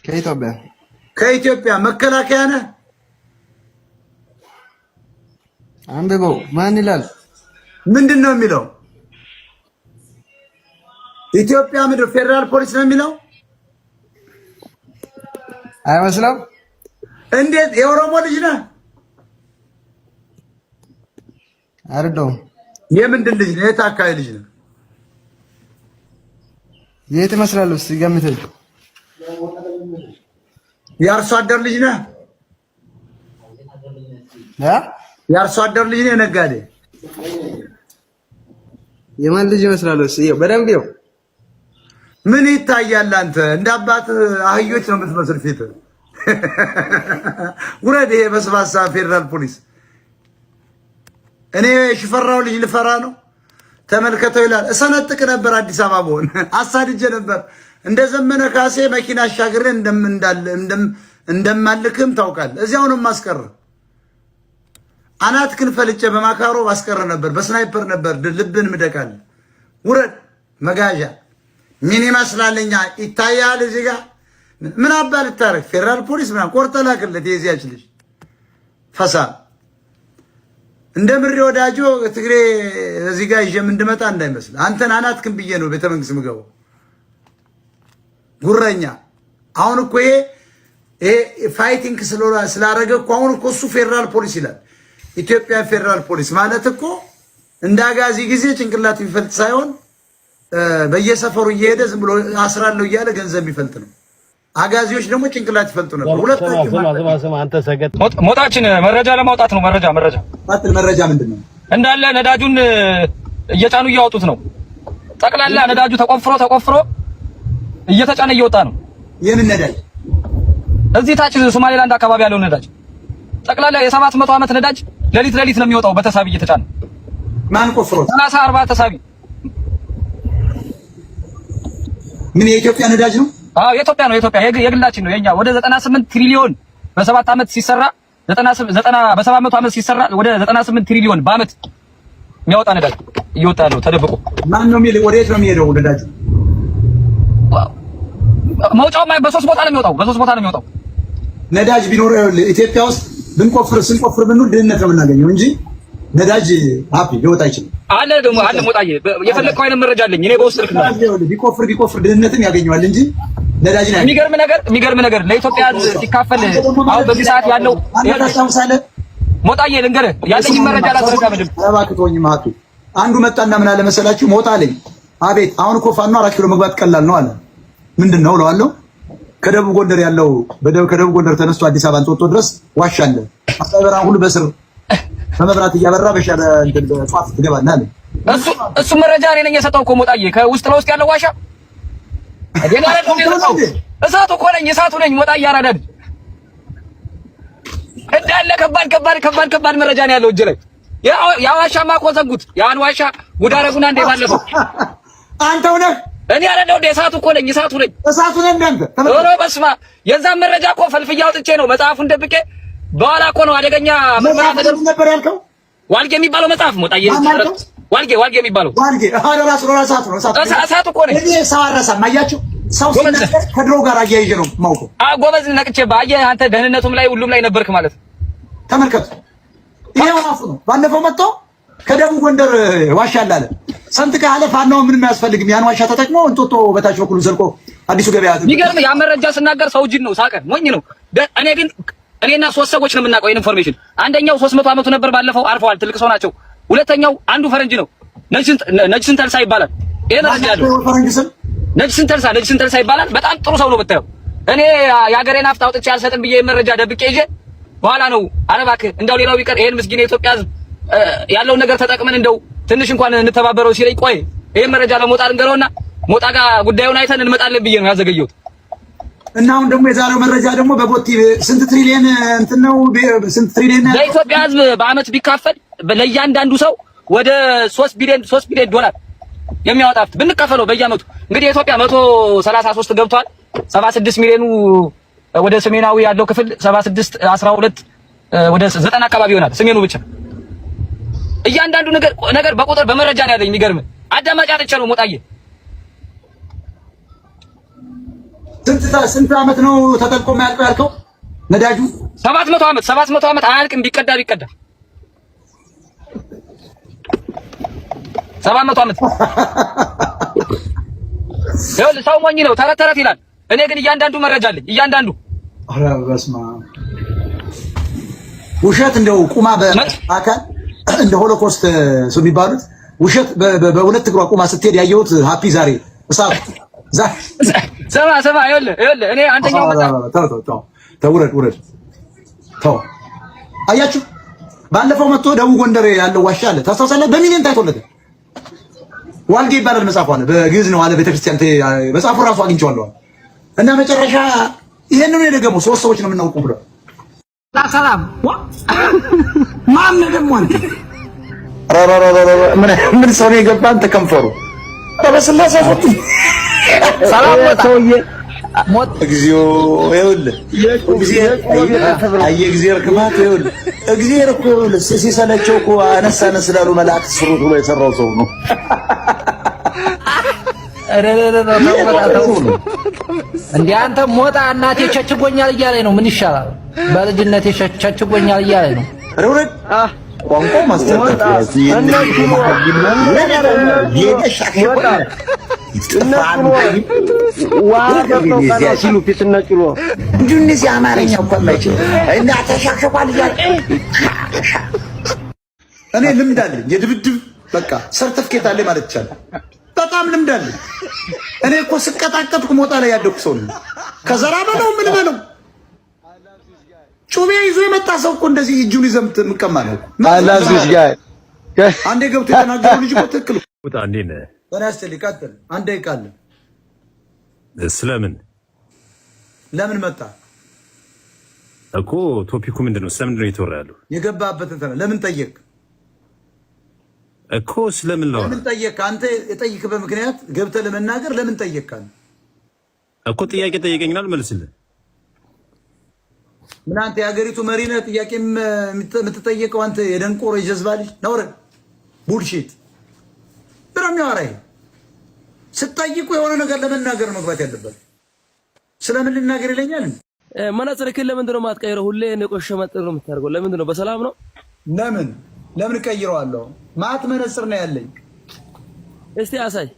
ከኢትዮጵያ። ከኢትዮጵያ መከላከያ ነህ? አንብበው፣ ማን ይላል? ምንድን ነው የሚለው? ኢትዮጵያ ምድር ፌዴራል ፖሊስ ነው የሚለው። አይመስለም? እንዴት የኦሮሞ ልጅ ነህ? አይደለሁም። የምንድን ልጅ ነህ? የት አካባቢ ልጅ ነህ? የት ይመስላል? እስኪ ገምተኝ። የአርሶ አደር ልጅ ነህ? የአርሶ አደር ልጅ ነህ? ነጋዴ? የማን ልጅ ይመስላል? እስኪ በደንብ ይኸው። ምን ይታያል? አንተ እንደ አባት አህዮች ነው የምትመስል ፊት። ውረድ። ይሄ በስባሳ ፌዴራል ፖሊስ። እኔ ሽፈራው ልጅ ልፈራ ነው? ተመልከተው ይላል። እሰነጥቅ ነበር፣ አዲስ አበባ በሆን አሳድጄ ነበር። እንደ ዘመነ ካሴ መኪና አሻግሬ እንደማልክም ታውቃለህ። እዚያው ነው የማስቀር። አናትክን ፈልጬ በማካሮ ባስቀር ነበር፣ በ sniper ነበር ልብን ምደቃል። ውረድ መጋዣ። ምን ይመስላልኛ ይታያል እዚህ ጋር ምን አባ ልታረግ ፌዴራል ፖሊስ ምናምን ቆርጠህ ላክለት። የዚያች ልጅ ፈሳ እንደ ምሬ ወዳጆ ትግሬ እዚህ ጋር ይዤም እንድመጣ እንዳይመስል። አንተን አናትክን ብዬ ነው ቤተመንግስት ምገባው። ጉረኛ። አሁን እኮ ይሄ fighting ስላረገ እኮ አሁን እኮ እሱ ፌዴራል ፖሊስ ይላል። ኢትዮጵያ ፌዴራል ፖሊስ ማለት እኮ እንደ አጋዚ ጊዜ ጭንቅላት የሚፈልጥ ሳይሆን በየሰፈሩ እየሄደ ዝም ብሎ አስራለሁ እያለ ገንዘብ የሚፈልጥ ነው። አጋዚዎች ደግሞ ጭንቅላት ይፈልጡ ነበር። ሁለታችሁ አንተ ሰገጥ። ሞጣችን መረጃ ለማውጣት ነው። መረጃ መረጃ መረጃ ምንድን ነው? እንዳለ ነዳጁን እየጫኑ እያወጡት ነው። ጠቅላላ ነዳጁ ተቆፍሮ ተቆፍሮ እየተጫነ እየወጣ ነው። የምን ነዳጅ? እዚህ ታች ሶማሌላንድ አካባቢ ያለው ነዳጅ ጠቅላላ የ700 ዓመት ነዳጅ ሌሊት ሌሊት ነው የሚወጣው በተሳቢ እየተጫነ። ማን ቆፍሮ? 30 40 ተሳቢ። ምን የኢትዮጵያ ነዳጅ ነው? አዎ፣ የኢትዮጵያ ነው። የኢትዮጵያ የግላችን ነው። የኛ ወደ 98 ትሪሊዮን በሰባት ዓመት ሲሰራ 98 በ700 ዓመት ሲሰራ ወደ 98 ትሪሊዮን በዓመት የሚያወጣ ነዳጅ እየወጣ ያለው ተደብቆ። ማን ነው የሚል? ወዴት ነው የሚሄደው ነዳጁ? መውጫው በሶስት ቦታ ነው የሚወጣው። በሶስት ቦታ ነው የሚወጣው። ነዳጅ ቢኖር ኢትዮጵያ ውስጥ ብንቆፍር ስንቆፍር ብንውል ድህነት ነው የምናገኘው እንጂ ነዳጅ ሀፒ ሊወጣ አይችልም። አለ ደግሞ አለ ሞጣዬ፣ የፈለግከው አይነት መረጃ አለኝ እኔ በውስጥ ልክ ቢቆፍር ቢቆፍር ድህነትም ያገኘዋል እንጂ ነዳጅ ነው። የሚገርም ነገር ለኢትዮጵያ ሲካፈል አሁን በዚህ ሰዓት ያለው ሞጣዬ ልንገርህ ያለኝ መረጃ ላስረዳ። ምንድን እባክህ ተወኝ። ሀፒ አንዱ መጣና ምን አለ መሰላችሁ? ሞጣ አለኝ። አቤት። አሁን እኮ ፋኖ 4 ኪሎ መግባት ቀላል ነው አለ። ምንድን ነው እለዋለሁ። ከደቡብ ጎንደር ያለው ከደቡብ ጎንደር ተነስቶ አዲስ አበባ እንጦጦ ድረስ ዋሻ አለ። አባይ በረሃን ሁሉ በስር በመብራት እያበራ በሻለ እንትን በጧፍ ትገባለህ አለ። እሱ መረጃ እኔ ነኝ የሰጠው እኮ ሞጣዬ። ከውስጥ ለውስጥ ያለው ዋሻ እሳቱ እኮ ነኝ፣ እሳቱ ነኝ ሞጣዬ። አራዳድ እንዳለ ከባድ ከባድ ከባድ ከባድ መረጃ ነው ያለው እጅ ላይ። ያ ዋሻማ እኮ ዘጉት። ያን ዋሻ ጉድ አደረጉና እንደ ባለፈው። አንተው ነህ። እኔ አረዳው እንደ እሳቱ እኮ ነኝ፣ እሳቱ ነኝ፣ እሳቱ ነህ እንደ አንተ። ኧረ በስመ አብ! የዛን መረጃ እኮ ፈልፍያ አውጥቼ ነው መጽሐፉን ደብቄ በኋላ እኮ ነው አደገኛ ምርመራ ተደርጎ ነበር ያልከው። ዋልጌ የሚባለው መጽሐፍ ሞጣዬ፣ ዋልጌ ዋልጌ የሚባለው ዋልጌ ራሱ እሳቱ ነው። እሳቱ እኮ ነኝ። እኔ ሰው አልረሳም። አያችሁ፣ ሰው ሲናገር ከድሮ ጋር አያይዤ ነው የማውቀው። አዎ ጎበዝ፣ ነቅቼብህ። አየህ አንተ ደህንነቱም ላይ ሁሉም ላይ ነበርክ ማለት ነው። ተመልከቱ፣ ይሄው አፉ ነው። ባለፈው መጥቶ ከደቡብ ጎንደር ዋሻ አለ አለ። ሰንጥቀህ አለ ፋናው ምንም አያስፈልግም። ያን ዋሻ ተጠቅሞ እንጦጦ በታች በኩል ዘልቆ አዲሱ ገበያ። የሚገርም ያ መረጃ ስናገር ሰው ጅን ነው ሳቀ፣ ሞኝ ነው። እኔ ግን እኔና ሶስት ሰዎች ነው የምናውቀው ይሄን information። አንደኛው 300 ዓመቱ ነበር ባለፈው አርፈዋል፣ ትልቅ ሰው ናቸው። ሁለተኛው አንዱ ፈረንጅ ነው፣ ነጅስን ተልሳ ይባላል። ይሄ መረጃ ያለው ነጅስን ተልሳ ነጅስን ተልሳ ይባላል። በጣም ጥሩ ሰው ነው ብታየው። እኔ የሀገሬን ሀብት አውጥቼ አልሰጥም ብዬ መረጃ ደብቄ ይዤ በኋላ ነው ኧረ እባክህ እንደው ሌላው ቢቀር ይሄን ምስኪን የኢትዮጵያ ሕዝብ ያለውን ነገር ተጠቅመን እንደው ትንሽ እንኳን እንተባበረው ሲለኝ ቆይ ይሄን መረጃ ለሞጣ ልንገረውና ሞጣ ጋር ጉዳዩን አይተን እንመጣለን ብዬ ነው ያዘገየሁት። እና አሁን ደግሞ የዛሬው መረጃ ደግሞ በቦቲ ስንት ትሪሊየን እንትን ነው? ስንት ትሪሊየን ለኢትዮጵያ ሕዝብ በአመት ቢካፈል ለእያንዳንዱ ሰው ወደ 3 ቢሊዮን 3 ቢሊዮን ዶላር የሚያወጣ ሀብት ብንከፈለው በየአመቱ እንግዲህ የኢትዮጵያ 133 ገብቷል። 76 ሚሊዮኑ ወደ ሰሜናዊ ያለው ክፍል 76 12 ወደ 90 አካባቢ ይሆናል ሰሜኑ ብቻ። እያንዳንዱ ነገር ነገር በቁጥር በመረጃ ነው ያለኝ። የሚገርም አዳማጭ አጥቼ ነው ሞጣዬ። ስንት ዓመት ነው ተጠልቆ የማያልቀው ያልከው ነዳጁ? 700 ዓመት፣ 700 ዓመት አያልቅም። ቢቀዳ ቢቀዳ 700 ዓመት። ይኸውልህ ሰው ሞኝ ነው፣ ተረት ተረት ይላል። እኔ ግን እያንዳንዱ መረጃ አለኝ። እያንዳንዱ ኧረ በስመ አብ፣ ውሸት እንደው ቁማ በአካል እንደ ሆሎኮስት የሚባሉት ውሸት በሁለት እግሯ ቁማ ስትሄድ ያየሁት ሀፒ ዛሬ እሳት። ስማ ስማ፣ ይኸውልህ ይኸውልህ እኔ አንደኛው ተው ተው ተው ተው፣ ውረድ ውረድ፣ ተው። አያችሁ፣ ባለፈው መጥቶ ደቡብ ጎንደር ያለው ዋሻ አለ፣ ታስታውሳለህ? በሚሊዮን ታይቶለታል። ዋልጌ ይባላል መጽሐፉ አለ፣ በግዕዝ ነው አለ፣ ቤተክርስቲያን መጽሐፉ ራሱ አግኝቼዋለሁ እና መጨረሻ ይሄንን ነው የደገመው። ሶስት ሰዎች ነው የምናውቀው ብሏል። ሰላም ማነህ ደግሞ አንተ? ምን ሰው ነው የገባ? አንተ ከንፈሩ በስላሴ ሰላም ሰውዬ ሞት እግዚኦ! ይኸውልህ አየህ፣ እግዚአብሔር ክፋት ይኸውልህ፣ እግዚአብሔር እኮ ይኸውልህ ሲሰለቸው እኮ አነስ አነስ ስላሉ መላእክት ስሩት ብሎ የሰራው ሰው ነው። እንደ አንተ ሞጣ እናቴ ቸችጎኛል እያለኝ ነው። ምን ይሻላል? በልጅነቴ ቸችጎኛል እያለኝ ነው። ቋንቋው ማስጠንቀቅ ሲሉ ፊትና ጭሎ እንዲሁ እነዚህ አማርኛ እኮ የማይችል እና ተሻክሸኳል እያለ እኔ ልምድ አለኝ የድብድብ፣ በቃ ሰርተፍኬት አለኝ ማለት ይቻላል። በጣም ልምድ አለኝ። እኔ እኮ ስቀጣቀጥኩ ሞጣ ላይ ያደኩ ሰው ነኝ። ከዘራ በለው ምን በለው ጩቤ ይዞ የመጣ ሰው እኮ እንደዚህ እጁን ይዘህ የምትቀማ ነው። አንዴ ገብቶ የተናገረው ልጅ እኮ ትክክል። እንዴት ነህ? ጤና ይስጥልኝ። ቀጥል። አንድ ደቂቃ አለ። ስለምን ለምን መጣ እኮ topic ኡ ምንድን ነው? ስለምንድን ነው የተወራ ያለው? የገባበትን ለምን ጠየቅ እኮ ስለምን ነው? ለምን ጠየቅ? አንተ የጠይቅበት ምክንያት ገብተህ ለመናገር ለምን ጠየቅ? እኮ ጥያቄ ጠየቀኝና ልመልስልህ። ምን አንተ የሀገሪቱ መሪ ነህ? ጥያቄ የምትጠየቀው አንተ የደንቆሮ የጀዝባ ልጅ ነውረ bullshit ብሎ የሚያወራ ይሄ። ስትጠይቁ የሆነ ነገር ለመናገር መግባት ያለበት። ስለምን ልናገር ይለኛል። መነጽርህን ለምንድን ነው የማትቀይረው? ሁሌ የቆሸሸ መነጽር ነው የምታደርገው። ለምንድን ነው? በሰላም ነው? ለምን ለምን እቀይረዋለሁ? ማት መነጽር ነው ያለኝ። እስቲ አሳይ።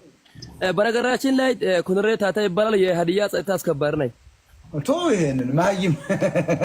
በነገራችን ላይ ኩንሬ ታታ ይባላል። የሀዲያ ጸጥታ አስከባሪ ነኝ። ቶ ይሄንን መሀይም።